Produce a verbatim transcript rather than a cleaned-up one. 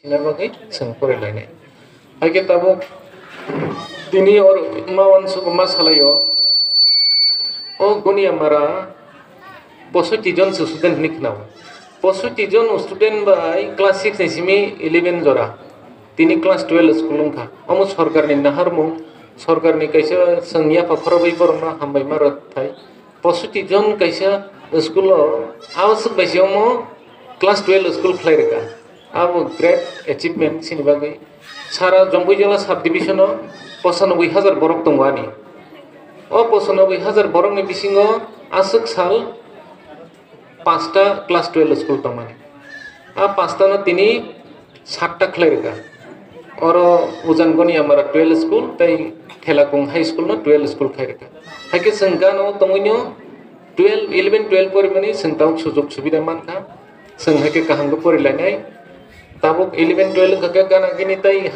Sina bagwi chwng porilainai. Haikhe tabuk tini or ma uansukma salaio. O Goniamara posoiti jon se student hinwi khnao. Posoiti jon student bai class six ni simi eleven jora. Tini class twelve school wngkha. Omo sorkarni naharmung, sorkarni kaisa chwng yapha khorobwi borokno hambai ma rwthai. Posoiti jon kaisa school o, abo swk bai se omo class twelve school khlai rwkha. Abo great achievement chini bagwi. Sara Jompuijala sub division o pochanoboi hajar borok tongo ani. O pochanoboi hajar borokni bisingo aswk sal pasta class twelve school tongmani. A pasta no tini satta khlai rwkha. Oro Ujan Goniamara twelve school tei Thelakung High School no twelve school khai rwkha. Haikhe chwng gana o tongwino twelve, eleven, twelve porimani chwng tabuk sujok subida mankha. Chwng haikhe kaham khe porilainai. Tabuk eleven, twelve wngkha khe gana gini tei